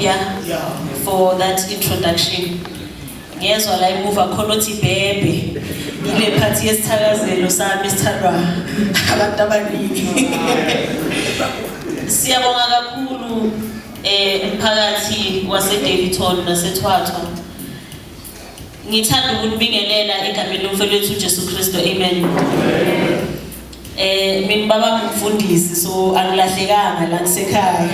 Mpya for that introduction. Ngiyezwa la emuva khona othi bhebhe. Ile phathi yesithakazelo sami esithandwa abantu abaningi. Siyabonga kakhulu umphakathi wase Daveyton naseThwathwa. Ngithanda ukunibingelela egameni lomfowethu wethu uJesu Kristu. Amen. Mina baba ngumfundisi, so angilahlekanga la kusekhaya.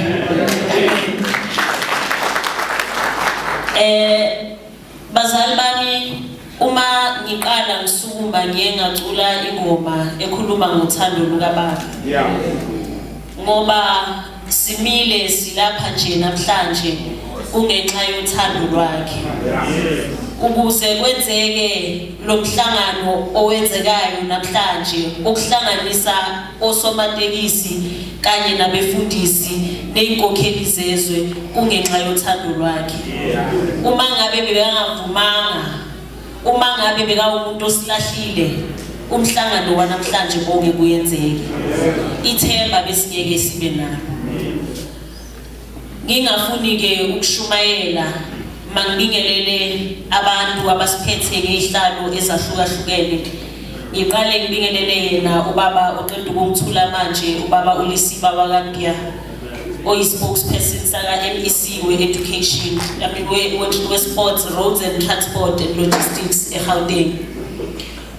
Bazali bami, uma ngiqala ngisukuma ngiye ngacula ingoma ekhuluma ngothando lukaBaba. Ngoba simile silapha nje namhlanje kungenxa yothando lwakhe. Ukuze kwenzeke lo mhlangano owenzekayo namhlanje okuhlanganisa osomatekisi kanye nabefundisi nezinkokheli zezwe kungenxa yothando lwakhe. Uma ngabe bebengavumanga, uma ngabe bekawumuntu osilahlile, umhlangano wanamhlanje bonke kuyenzeke. Ithemba besingeke sibe nalo. Ngingafuni ke ukushumayela, mangibingelele abantu abasiphethe ngezihlalo ezahlukahlukene. Ngiqale ngibingelele yena ubaba oqeda ukungithula manje, ubaba uLisiba wakaMpya, oyi-spokesperson saka MEC we-Education, I mean we-Sports, Roads and Transport and Logistics eGauteng.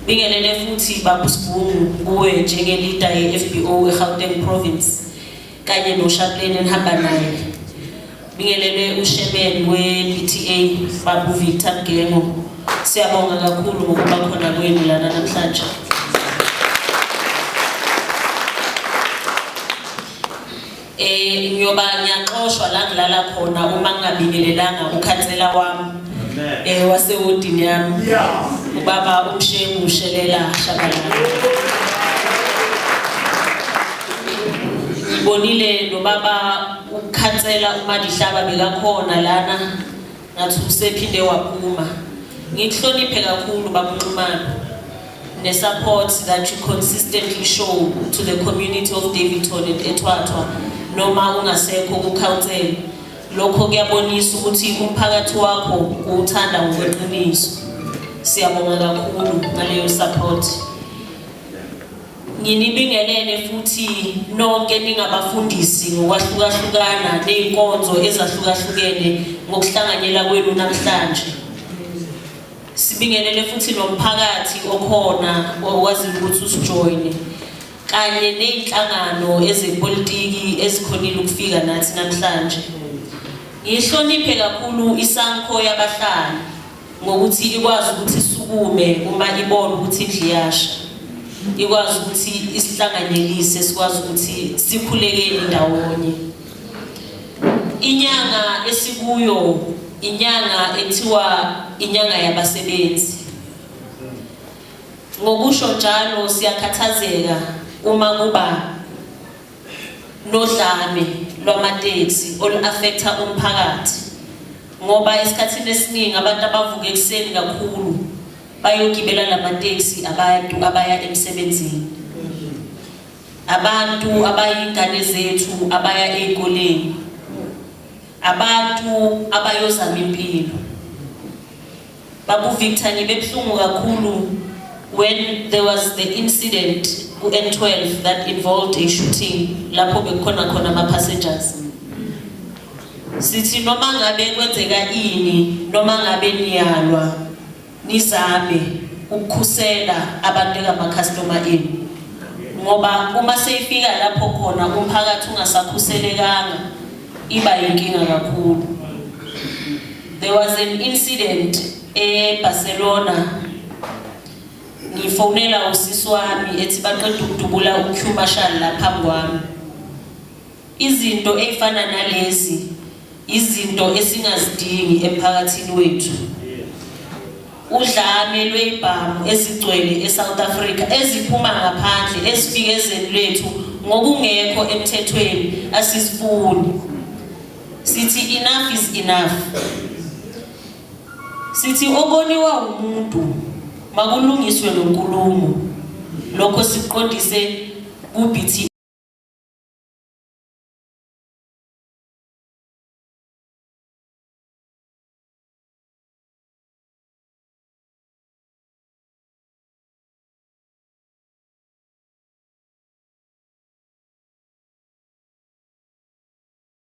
Bingelele futhi baba uSibungu kuwe njenge-leader ye-FBO eGauteng Province kanye noShapleni enihamba naye. Bingelele uShemen we-BTA baba uVictor Mgengo. Siyabonga kakhulu ngokuba khona kwenu lana namhlanje. Ngiyoba ngiyaxoshwa la ngilala khona uma ngingabingelelanga ukhansela wami wasewodini yami, ubaba uMshengu Ushelela Shabalala. Ngibonile nobaba ukhansela uMadihlaba bekakhona lana, ngathi usephinde waphuma. Ngikuhloniphe kakhulu baba uNxumalo ne-support that you consistently show to the community of Daveyton and Etwatwa noma ungasekho ku-council. Lokho kuyabonisa ukuthi umphakathi wakho uwuthanda ngokweqiniso. Siyabonga kakhulu ngaleyo support. Nginibingelele futhi nonke ningabafundisi ngokwahlukahlukana nezinkonzo ezahlukahlukene ngokuhlanganyela kwenu namhlanje. Sibingelele futhi nomphakathi okhona okwazi ukuthi usijoyine kanye nezinhlangano ezepolitiki ezikhonile ukufika nathi namhlanje. Ngihloniphe kakhulu iSANCO yabahlali ngokuthi ikwazi ukuthi isukume uma ibona ukuthi indlu iyasha, ikwazi ukuthi isihlanganyelise, sikwazi ukuthi sikhulekeni ndawonye. Inyanga esikuyo inyanga ethiwa inyanga yabasebenzi. Ngokusho njalo siyakhathazeka uma kuba nodlame lwamateksi olu-affecta umphakathi, ngoba esikhathini esiningi abantu abavuka ekuseni kakhulu bayogibela lamateksi abantu abaya emsebenzini, abantu abayingane zethu abaya ey'koleni, abantu abayozama impilo. Babu Victor, ngibe buhlungu kakhulu when there was the incident ku-N12 that involved a shooting lapho bekukhona khona ama-passengers. Sithi noma ngabe kwenzeka ini, noma ngabe niyalwa, nizame ukukhusela abantu engama-customer enu, ngoba uma seyifika lapho khona umphakathi ungasakhuselekanga iba yinkinga kakhulu. There was an incident eBarcelona, ngifonela usisi wami ethi baqeda ukudubula uQ Marshal la phambi kwami. Izinto ezifana nalezi izinto esingazidingi emphakathini wethu. Udlame lwezibhamu ezigcwele eSouth Africa eziphuma ngaphandle ezifika ezweni lethu ngokungekho emthethweni asizifuni. Sithi enough is enough. Sithi okoniwa umuntu makulungiswe ngenkulumo. Lokho siqondise ku-BTA.